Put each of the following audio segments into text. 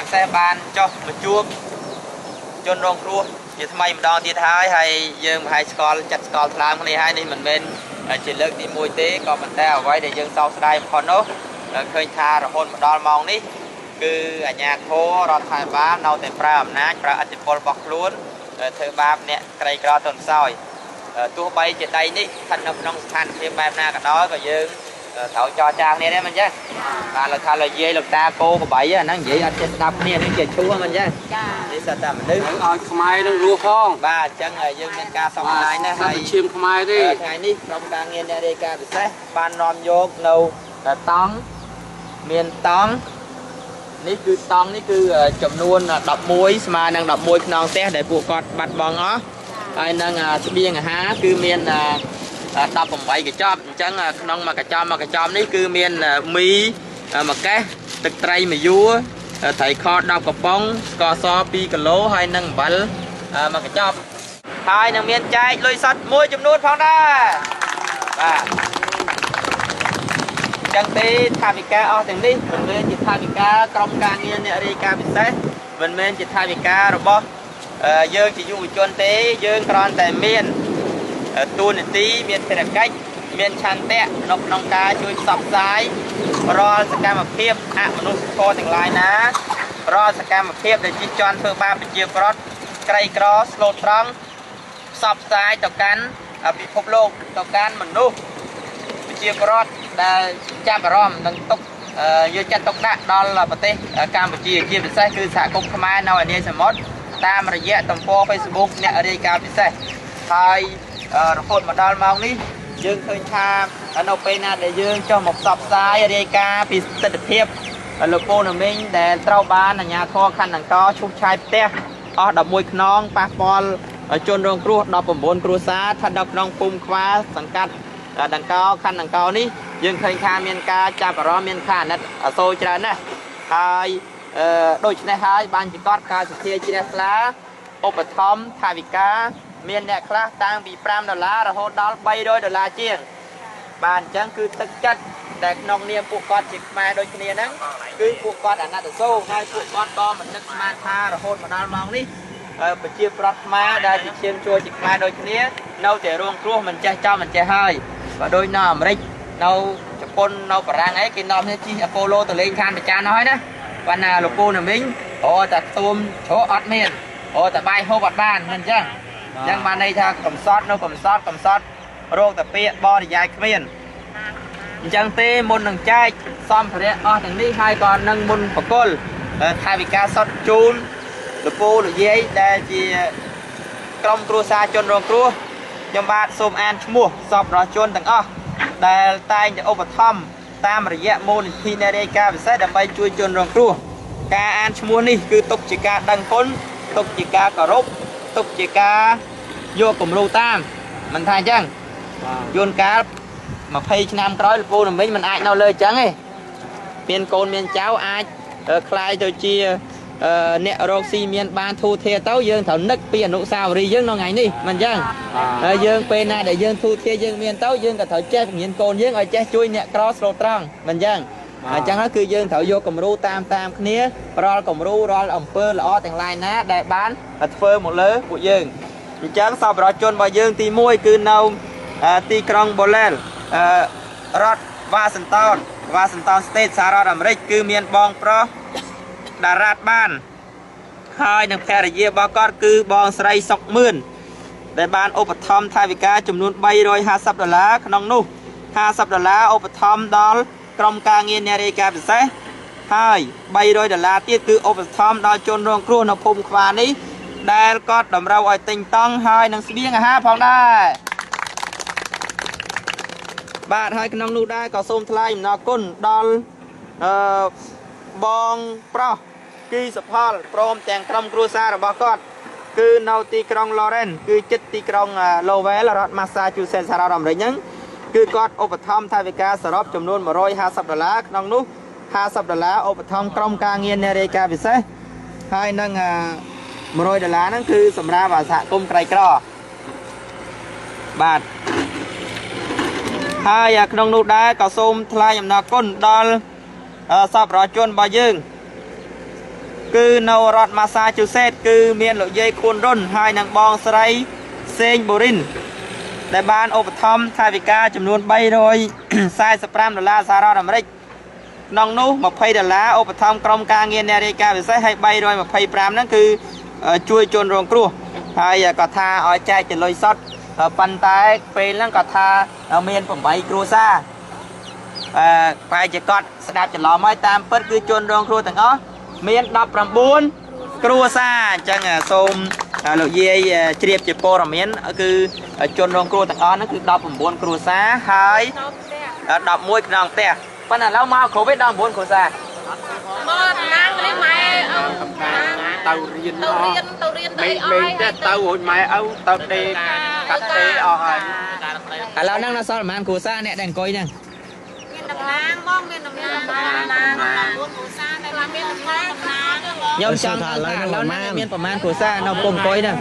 ពិសេសបានចុះមកជួបជនរងគ្រោះជាថ្មីម្ដងទៀតហើយហើយយើងប្រហែលស្គាល់ចិត្តស្គាល់ថ្លើមគ្នាហើយនេះមិនមែនជាលើកទី1ទេក៏ប៉ុន្តែអ្វីដែលយើងសោកស្ដាយបំផុតនោះឃើញថារហូតមកដល់ម៉ោងនេះគឺអាជ្ញាធររដ្ឋាភិបាលនៅតែប្រើអំណាចប្រើឥទ្ធិពលរបស់ខ្លួនធ្វើបាបអ្នកក្រីក្រទន់ខ្សោយទោះបីជាដីនេះស្ថិតនៅក្នុងស្ថានភាពបែបណាក៏ដោយក៏យើងត្រូវចរចាគ្នាដែរមិនចឹងបាទលោកថាលោកយាយលោកតាគោក្របីអាហ្នឹងនិយាយអត់ចេះស្ដាប់គ្នានេះជាឈួរមិនចឹង ចា នេះសិតតែមនុស្ស ឲ្យខ្មែរនឹងរស់ផង បាទអញ្ចឹងយើងមានការសោកស្ដាយណាស់ហើយ ឈាមខ្មែរទេ ថ្ងៃនេះក្រុមការងារអ្នករាយការណ៍ពិសេសបាននាំយកនៅតង់មានតង់នេះគឺតង់នេះគឺចំនួន11ស្មើនឹង11ខ្នងផ្ទះដែលពួកគាត់បាត់បង់អស់ហើយនឹងស្បៀងអាហារគឺមាន18កញ្ចប់អញ្ចឹងក្នុងមួយកញ្ចប់មួយកញ្ចប់នេះគឺមានមីមួយកេះទឹកត្រីមួយយួរត្រីខ10កំប៉ុងស្ករស2គីឡូហើយនឹងអំបិលមួយកញ្ចប់ហើយនឹងមានចែកលុយសុទ្ធមួយចំនួនផងដែរបាទអញ្ចឹងទេថាវិការអស់ទាំងនេះមិនមែនជាថាវិការក្រុមការងារអ្នករាយការណ៍ពិសេសមិនមែនជាថាវិការរបស់យើងជាយុវជនទេយើងគ្រាន់តែមានតួនាទីមានភារកិច្ចមានឆន្ទៈនៅក្នុងការជួយផ្សព្វផ្សាយរាល់សកម្មភាពអមនុស្សធម៌ទាំងឡាយណារាល់សកម្មភាពដែលជិះជាន់ធ្វើបាបប្រជាប្រដ្ឋក្រីក្រស្លូតត្រង់ផ្សព្វផ្សាយទៅកាន់ពិភពលោកទៅកាន់មនុស្សប្រជាប្រដ្ឋដែលចាប់អារម្មណ៍និងទុកយកចិត្តទុកដាក់ដល់ប្រទេសកម្ពុជាជាពិសេសគឺសហគមន៍ខ្មែរនៅឯនាយសមុទ្រតាមរយៈទំព័រ Facebook អ្នករាយការណ៍ពិសេសហើយរហូតមកដល់ម៉ោងនេះយើងឃើញថានៅពេលណាដែលយើងចុះមកផ្សព្វផ្សាយរាយការណ៍ពីទស្សនវិជ្ជាលោកពូនមីងដែលត្រូវបានអាជ្ញាធរខណ្ឌដង្កោឈូសឆាយផ្ទះអស់11ខ្នងប៉ះពាល់ជនរងគ្រោះ19គ្រួសារស្ថិតនៅក្នុងភូមិខ្វាសង្កាត់ដង្កោខណ្ឌដង្កោនេះយើងឃើញថាមានការចាប់អារម្មណ៍មានការអាណិតអាសូរច្រើនណាស់ហើយដូច្នេះហើយបានជាកត់ការសទ្ធាជ្រះថ្លាឧបត្ថម្ភថវិកាមានអ្នកខ្លះតាំងពី5ដុល្លាររហូតដល់300ដុល្លារជាងបាទអញ្ចឹងគឺទឹកចិត្តដែលក្នុងនាមពួកគាត់ជាខ្មែរដូចគ្នាហ្នឹងគឺពួកគាត់អាណិតអាសូរហើយពួកគាត់ក៏មិននឹកស្មានថារហូតមកដល់ម៉ោងនេះប្រជាប្រដ្ឋខ្មែរដែលជាឈាមជួយជាខ្មែរដូចគ្នានៅតែរងគ្រោះមិនចេះចំមិនចេះហើយបើដូចនៅអាមេរិកនៅជប៉ុននៅបារាំងអីគេនាំគ្នាជិះអាប៉ូឡូទៅលេងឋានប្រចានហើយណាប៉ុន្តែលោកពូណាមីងអូតែខ្ទួមជ្រក់អត់មានអូតែបាយហូបអត់បានមិនអញ្ចឹងអញ្ចឹងបានន័យថាកំសត់នៅកំសត់កំសត់រោគតាពាកបរិយាយគ្មានអញ្ចឹងទេមុននឹងចែកសម្ភារៈអស់ទាំងនេះហើយក៏នឹងមុនបកលថវិកាសុទ្ធជូនលោកពូលោកយាយដែលជាក្រុមគ្រួសារជនរងគ្រោះខ្ញុំបាទសូមអានឈ្មោះសពប្រជាជនទាំងអស់ដែលតែងតែឧបត្ថម្ភតាមរយៈមូលនិធិអ្នករាយការណ៍ពិសេសដើម្បីជួយជនរងគ្រោះការអានឈ្មោះនេះគឺទុកជាការដឹងគុណទុកជាការគោរពទុកជាការយកគំរូតាមមិនថាអញ្ចឹងជួនកាល20ឆ្នាំក្រោយលោកពូនមីងមិនអាចនៅលើអញ្ចឹងទេមានកូនមានចៅអាចคล้ายទៅជាអ្នករកស៊ីមានបានធូធាទៅយើងត្រូវនឹកពីអនុស្សាវរីយ៍យើងនៅថ្ងៃនេះមិនអញ្ចឹងហើយយើងពេលណាដែលយើងធូធាយើងមានទៅយើងក៏ត្រូវចេះបង្រៀនកូនយើងឲ្យចេះជួយអ្នកក្រស្លូតត្រង់មិនអញ្ចឹងអញ្ចឹងហើយគឺយើងត្រូវយកគំរូតាមតាមគ្នារាល់គំរូរាល់អំពើល្អទាំងឡាយណាដែលបានធ្វើមកលើពួកយើងអញ្ចឹងសប្បុរសជនរបស់យើងទី1គឺនៅទីក្រុងបូឡែលរដ្ឋវ៉ាស៊ីនតោនវ៉ាស៊ីនតោន State សហរដ្ឋអាមេរិកគឺមានបងប្រុសតារ៉ាត់បានហើយនឹងភរិយារបស់គាត់គឺបងស្រីសុកមឿនដែលបានឧបត្ថម្ភថវិកាចំនួន350ដុល្លារក្នុងនោះ50ដុល្លារឧបត្ថម្ភដល់ក្រុមការងារអ្នករាយការណ៍ពិសេសហើយ300ដុល្លារទៀតគឺឧបត្ថម្ភដល់ជនរងគ្រោះនៅភូមិខ្វានេះដែលគាត់តម្រូវឲ្យទិញតង់ហើយនឹងស្បៀងអាហារផងដែរបាទហើយក្នុងនោះដែរក៏សូមថ្លែងអំណរគុណដល់អឺបងប្រុសគីសុផលព្រមទាំងក្រុមគ្រួសាររបស់គាត់គឺនៅទីក្រុង Lawrence គឺជិតទីក្រុង Lowell រដ្ឋ Massachusetts សហរដ្ឋអាមេរិកហ្នឹងគឺគាត់ឧបត្ថម្ភថវិកាសរុបចំនួន150ដុល្លារក្នុងនោះ50ដុល្លារឧបត្ថម្ភក្រុមការងារអ្នករាយការណ៍ពិសេសហើយនឹង100ដុល្លារហ្នឹងគឺសម្រាប់សហគមន៍ក្រីក្របាទហើយក្នុងនោះដែរក៏សូមថ្លែងអំណរគុណដល់សប្បុរសជនរបស់យើង គឺនៅរដ្ឋម៉ាសាឈូសេតគឺមានលោកយាយខួនរុនហើយនិងបងស្រីសេងបូរិន ដែលបានឧបត្ថម្ភថវិកាចំនួន345ដុល្លារសហរដ្ឋអាមេរិកក្នុងនោះ20ដុល្លារឧបត្ថម្ភក្រុមការងារអ្នករាយការណ៍ពិសេសហើយ325ហ្នឹងគឺជួយជនរងគ្រោះហើយក៏ថាឲ្យចែកជាលុយសុទ្ធប៉ុន្តែពេលហ្នឹងក៏ថាមាន8គ្រួសារអឺបែរជាគាត់ស្ដាប់ច្រឡំហើយតាមពិតគឺជនរងគ្រោះទាំងអស់មាន19គ្រួសារអញ្ចឹងសូមលោកយាយជ្រាបជាព័ត៌មានគឺជនរងគ្រោះទាំងអស់ហ្នឹងគឺ19គ្រួសារហើយ11ខ្នងផ្ទះប៉ុន្តែឥឡូវមកគ្រប់ឯ19គ្រួសារ មកតំណាងនេះម៉ែឪ ទៅរៀន ទៅ អស់ រៀនទៅរៀនទៅ មេ អីអស់ មេទេទៅរួចម៉ែឪទៅដេកកាត់ទេអស់ហើយ ឥឡូវហ្នឹងនៅសល់ប្រហែលគ្រួសារអ្នកដែលអង្គុយហ្នឹង មានតំណាងបងមានតំណាងតំណាង9គ្រួសារតែមានតំណាងតំណាង ខ្ញុំចង់ថាឥឡូវហ្នឹងមានប្រហែលគ្រួសារនៅកំពុងអង្គុយហ្នឹង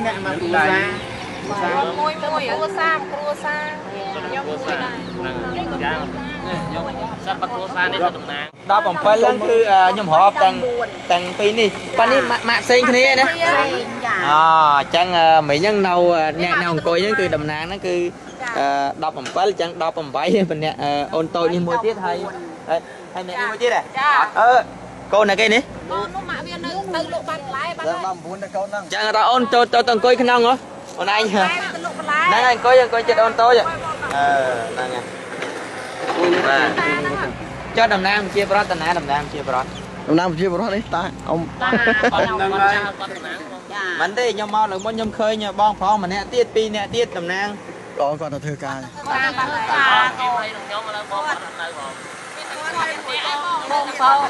មួយមួយគ្រួសារគ្រួសារខ្ញុំមួយដែរ សិតបើគ្រួសារនេះទៅតំណាង 17ហ្នឹងគឺខ្ញុំរាប់ទាំងទាំងពីរនេះប៉ុន្តែនេះម៉ាក់ផ្សេងគ្នាណាអអញ្ចឹងមិញហ្នឹងនៅអ្នកនៅអង្គុយហ្នឹងគឺតំណាងហ្នឹងគឺ17អញ្ចឹង18ម្នាក់អូនតូចនេះមួយទៀតហើយហើយអ្នកនេះមួយទៀតហ៎អឺកូនណាគេនេះ កូននោះម៉ាក់វានៅទៅលក់បានបន្លែបាន 19ទៅកូនហ្នឹង អញ្ចឹងតើអូនចូលទៅអង្គុយក្នុងហ៎អូនឯង តែទៅលក់បន្លែ ហ្នឹងហើយអង្គុយអង្គុយចិត្តអូនតូចអឺហ្នឹងហើយបាទចុះតំណាងជាប្រតនាតំណាងជាប្រត តំណាងប្រជាពលរដ្ឋនេះតាអ៊ំ តា ហ្នឹងហើយ មិនទេខ្ញុំមកលើមុនខ្ញុំឃើញបងប្រុសម្នាក់ទៀតពីរនាក់ទៀតតំណាង បងគាត់ទៅធ្វើការ តាតា គេភ័យនឹងខ្ញុំឥឡូវបងគាត់នៅបង បងបង